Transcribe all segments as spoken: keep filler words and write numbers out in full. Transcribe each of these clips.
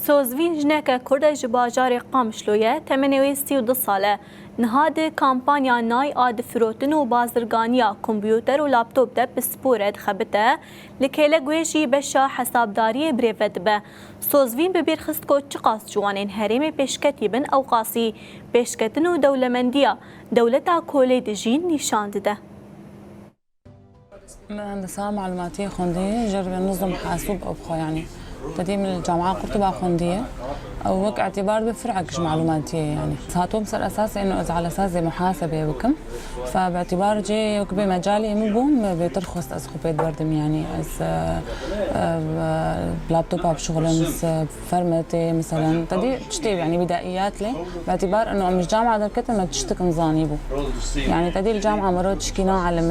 Sozvîn jineke Kurd e ji bajarê Qamişlo ye, temenê wê sî û du sal e. Niha di kampanya Nay a difirotin û bazirganiya kompûter û laptop de pispor e, dixebite, li kêlek wê jî beşa hesabdariyê birêve dibe. Sozvîn bi bîr xist ku çiqas ciwanên herêmê pêşketî bin, ewqasî pêşketin û dewlemendiya dewleta kolê dijîn nîşan dide. من هندسة معلوماتية خوندية، جربي نظم حاسوب أو بخو يعني. تدي من الجامعة قرطبة خوندية. أو وك اعتبار بفرعك معلوماتية يعني. ساتوم سر أساس إنه إذا على أساس زي محاسبة وكم. فباعتبار جي وك بمجالي مبوم بترخص أسخبيت بردم يعني. أس، آه، آه، لابتوب بشغل أس، فرمتي مثلًا، تدي تشتي يعني بدائيات لي، باعتبار إنه مش جامعة دركت إنه تشتك نظاني بو. يعني تدي الجامعة مرات تشكينا علم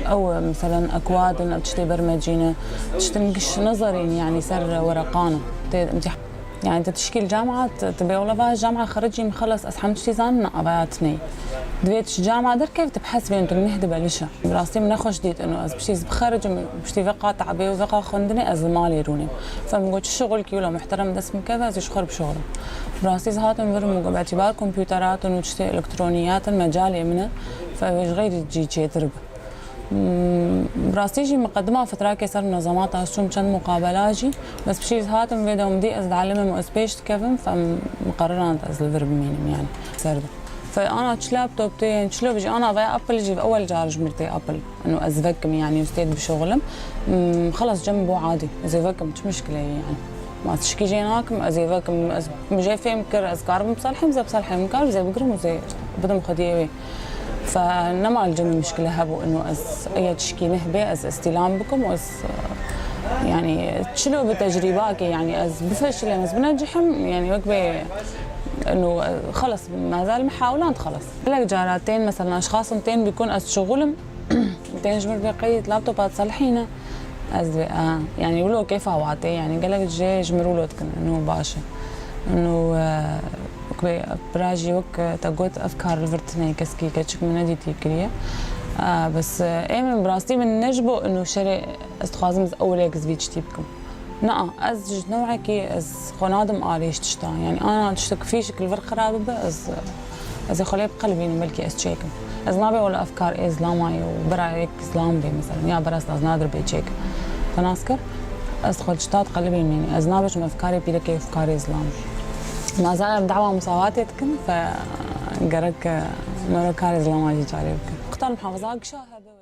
أو مثلًا أكواد إنه تشتي برمجينة، تشتي مش نظري يعني سر ورقانة. تي-، امتح-، يعني انت تشكي الجامعة ت-، تبي والله بقى الجامعة خرجي مخلص أسحم تشتي زان أباتني. دويتش جامعة دركت تبحث بين تنهد بلشة. Bi rastî min nexweş dît ino ez piştî ez bixericim, piştî veqa te'bê û veqa xwendinê ez li malê rûnêm. Fe min got, çi şixulkî wilo muhterem dest min keve, ez jî ji xwe re bişixulim. Bi rastî ez hatim vir min got, bi etîbar kompûterat in û tiştê elektroniyatin mecalê min e, fe wê ji xeyrî cî çêtir be. Hmm, bi rastî jî miqedima fitrakê ser munezemata ez çûm çend muqabela jî, bes piştî ez hatim vê de min dî ez dielimim û ez pêş dikevim, fe min qerirand ez li vir bimînim yani ser de. Fe ana çi laptop tê, çi lop jî ana vaya Apple jî ewel car ji mir tê Apple. Eno ez vekim yani üstê dibişoxulim. Hmm, xelas cem bo adî. Ez ê vekim çi mişkile ye yani. Ma tişkî jê nakim, ez ê vekim, ez min jê fêm kir, ez karim biselhim, ze biselhim kar, ze bigirim, ze bidim xwediyê wê. Fe nema li cem mişkile hebû eno ez eya tişkî nehbê, ez îstîlam bikim, ez yani çilo bi tecrîbakê yani ez bifeşilim, ez binecihim yani wek bê eno xelas. Mazal mihawlan xelas. Gelek cara tên, mesela, eşxasin tên bikun ez şixulim, tên ji mir bê qeyd laptopa diselhîne. Ez dibê, a, yani wilo kêfa watê, yani gelek jê ji mir wilo dikin, ino baş e. Ino, e, wek bê bira jî wek te got ev kar li vir tune keskî keçik min nedîtî kiriye. A, bes, e, ê min bi rastî min ne ji bo ino şerê ez dixwazim ez ewilek ez vî tiştî bikim. Na, ez ji newekî ez xwe nadim alî ji tişta. Yani ana tiştek fîşik li vir xira bibe, ez, ez ê xwe lê biqelibînim, belkî ez çêkim. Ez nabe wela ev kar ê zilama ye û bira yek zilam bê mesela. Ya bira ez nadir bê çêkim. Te nas kir? Ez xwe tişta diqelibînim yani. Ez nabêjim ev karê pîrekê ev karê zilam. Mazal em dawa musawatê dikin, fe gerek, e, mero karê zilama jî carê bikin. Qita muhafaza gişa hebe.